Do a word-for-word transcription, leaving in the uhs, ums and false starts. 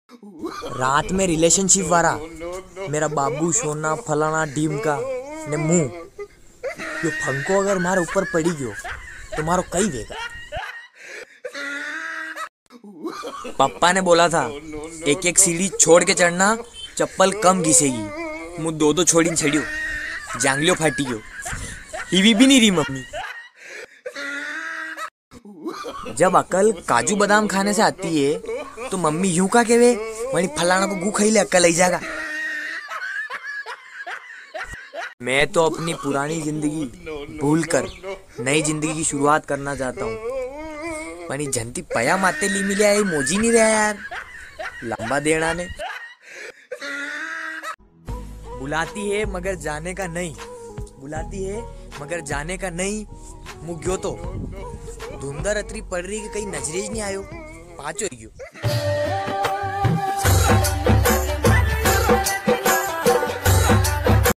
रात में रिलेशनशिप वाला मेरा बाबू सोना फलाना ढीम का ने मुंह, यो फंको अगर मारे ऊपर पड़ी गयो तो मारो कई वेगा। पापा ने बोला था एक एक सीढ़ी छोड़ के चढ़ना, चप्पल कम घिसेगी। मु दो दो छोड़ी चढ़ियो, जांगलियो फाटी गयो। हिवी भी नहीं रही मम्मी। जब अकल काजू बादाम खाने से आती है तो मम्मी यूं का केवे, वणी फलाना को गू खाई ले, अकल आई जागा। मैं तो अपनी पुरानी जिंदगी भूलकर नई जिंदगी की शुरुआत करना चाहता हूँ। पण ई झंती पया माते ली मिल्या, ये मोजी नहीं रहा यार। लंबा देना ने बुलाती है मगर जाने का नहीं, बुलाती है मगर जाने का नहीं। मु गयो तो धुंधर अतरी पड़ रही कि कहीं नजरे ज नहीं आयो, पाछो ही गयो।